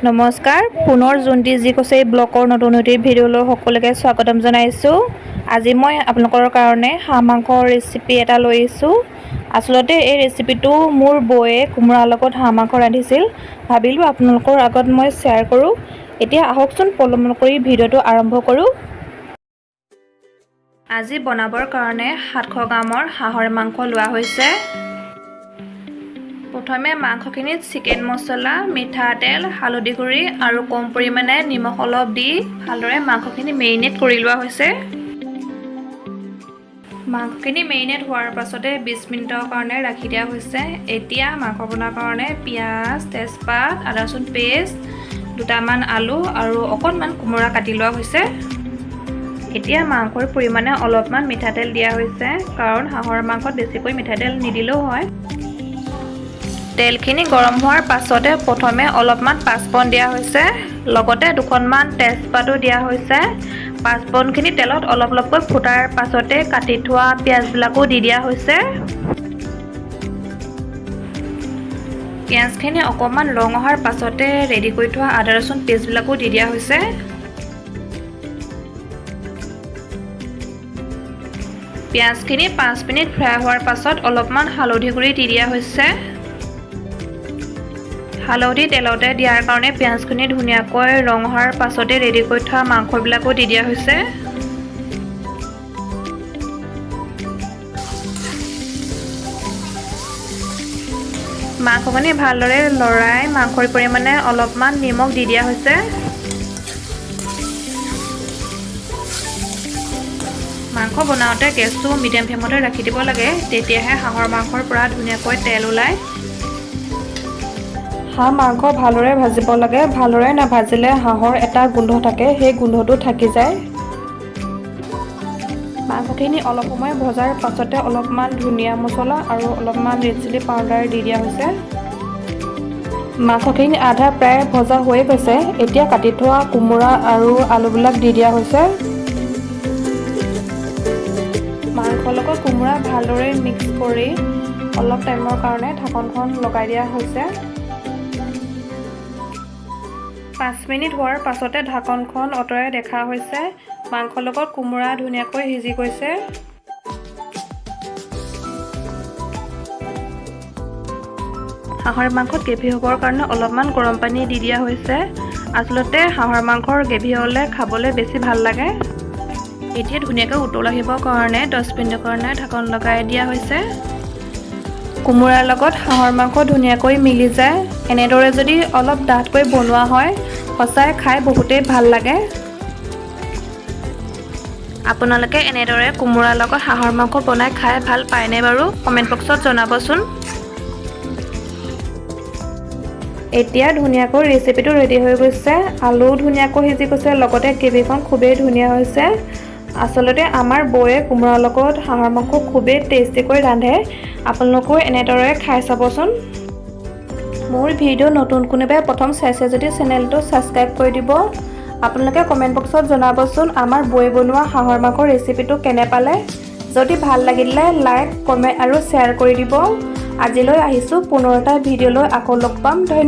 নমস্কাৰ, পুনৰ জোনটি জি কছাৰী ব্লগৰ নতুন এটি ভিডিঅ'লৈ সকলোকে স্বাগতম জনাইছোঁ। আজি মই আপোনালোকৰ কাৰণে হাঁহ মাংসৰ ৰেচিপি এটা লৈ আহিছোঁ। আচলতে এই ৰেচিপিটো মোৰ বৌয়ে কোমোৰাৰ লগত হাঁহ মাংস ৰান্ধিছিল। ভাবিলোঁ আপোনালোকৰ আগত মই শ্বেয়াৰ কৰোঁ। এতিয়া আহকচোন, পলম নকৰি ভিডিঅ'টো আৰম্ভ কৰোঁ। আজি বনাবৰ কাৰণে 700 গ্ৰামৰ হাঁহৰ মাংস লোৱা হৈছে। প্ৰথমে মাংসখিনিত চিকেন মছলা, মিঠাতেল, হালধি গুড়ি আৰু কম পৰিমাণে নিমখ অলপ দি ভালদৰে মাংসখিনি মেৰিনেট কৰি লোৱা হৈছে। মাংসখিনি মেৰিনেট হোৱাৰ পাছতে 20 মিনিটৰ কাৰণে ৰাখি দিয়া হৈছে। এতিয়া মাংস বনোৱাৰ কাৰণে পিঁয়াজ, তেজপাত, আদা ৰচুন পেষ্ট, দুটামান আলু আৰু অকণমান কোমোৰা কাটি লোৱা হৈছে। এতিয়া মাংসৰ পৰিমাণে অলপমান মিঠাতেল দিয়া হৈছে, কাৰণ হাঁহৰ মাংসত বেছিকৈ মিঠাতেল নিদিলেও হয়। তেলখিনি গৰম হোৱাৰ পাছতে প্ৰথমে অলপমান পাঁচফোৰণ দিয়া হৈছে, লগতে দুখনমান তেজপাতো দিয়া হৈছে। পাঁচফোৰণখিনি তেলত অলপ অলপকৈ ফুটাৰ পাছতে কাটি থোৱা পিঁয়াজবিলাকো দি দিয়া হৈছে। পিঁয়াজখিনি অকণমান ৰং অহাৰ পাছতে ৰেডি কৰি থোৱা আদা ৰচুন পেষ্টবিলাকো দি দিয়া হৈছে। পিঁয়াজখিনি 5 মিনিট ফ্ৰাই হোৱাৰ পাছত অলপমান হালধি গুড়ি দি দিয়া হৈছে। হালধি তেলতে দিয়াৰ কাৰণে পিঁয়াজখিনি ধুনীয়াকৈ ৰং হোৱাৰ পাছতে ৰেডি কৰি থোৱা মাংসবিলাকো দি দিয়া হৈছে। মাংসখিনি ভালদৰে লৰাই মাংসৰ পৰিমাণে অলপমান নিমখ দি দিয়া হৈছে। মাংস বনাওঁতে গেছটো মিডিয়াম ফ্লেমতে ৰাখি দিব লাগে, তেতিয়াহে হাঁহৰ মাংসৰ পৰা ধুনীয়াকৈ তেল ওলায়। হাঁহ মাংস ভালদৰে ভাজিব লাগে। ভালদৰে নাভাজিলে হাঁহৰ এটা গোন্ধ থাকে, সেই গোন্ধটো থাকি যায়। মাংসখিনি অলপ সময় ভজাৰ পাছতে অলপমান ধনিয়া মছলা আৰু অলপমান ৰেড চিলি পাউডাৰ দি দিয়া হৈছে। মাংসখিনি আধা প্ৰায় ভজা হৈয়ে গৈছে। এতিয়া কাটি থোৱা কোমোৰা আৰু আলুবিলাক দি দিয়া হৈছে। মাংসৰ লগত কোমোৰা ভালদৰে মিক্স কৰি অলপ টাইমৰ কাৰণে ঢাকনখন লগাই দিয়া হৈছে। 5 মিনিট হোৱাৰ পাছতে ঢাকনখন আঁতৰাই দেখা হৈছে, মাংসৰ লগত কোমোৰা ধুনীয়াকৈ সিজি গৈছে। হাঁহৰ মাংসত গ্ৰেভি হ'বৰ কাৰণে অলপমান গৰম পানী দি দিয়া হৈছে। আচলতে হাঁহৰ মাংসৰ গ্ৰেভি হ'লে খাবলৈ বেছি ভাল লাগে। এতিয়া ধুনীয়াকৈ উতল আহিবৰ কাৰণে 10 মিনিটৰ কাৰণে ঢাকন লগাই দিয়া হৈছে। কোমোৰাৰ লগত হাঁহৰ মাংস ধুনীয়াকৈ মিলি যায়। এনেদৰে যদি অলপ ডাঠকৈ বনোৱা হয়, সঁচাই খাই বহুতেই ভাল লাগে। আপোনালোকে এনেদৰে কোমোৰাৰ লগত হাঁহৰ মাংস বনাই খাই ভাল পায়নে বাৰু? কমেণ্ট বক্সত জনাবচোন। এতিয়া ধুনীয়াকৈ ৰেচিপিটো ৰেডি হৈ গৈছে। আলুও ধুনীয়াকৈ সিজি গৈছে, লগতে গ্ৰেভিখন খুবেই ধুনীয়া হৈছে। আচলতে আমাৰ বৌয়ে কোমোৰাৰ লগত হাঁহৰ মাংস খুবেই টেষ্টিকৈ ৰান্ধে। আপোনালোকেও এনেদৰে খাই চাবচোন। মোৰ ভিডিঅ' নতুন কোনোবাই প্ৰথম চাইছে যদি চেনেলটো ছাবস্ক্ৰাইব কৰি দিব। আপোনালোকে কমেণ্ট বক্সত জনাবচোন, আমাৰ বৌয়ে বনোৱা হাঁহৰ মাংসৰ ৰেচিপিটো কেনে পালে। যদি ভাল লাগিলে লাইক, কমেণ্ট আৰু শ্বেয়াৰ কৰি দিব। আজিলৈ আহিছোঁ, পুনৰ এটা ভিডিঅ'লৈ আকৌ লগ পাম। ধন্যবাদ।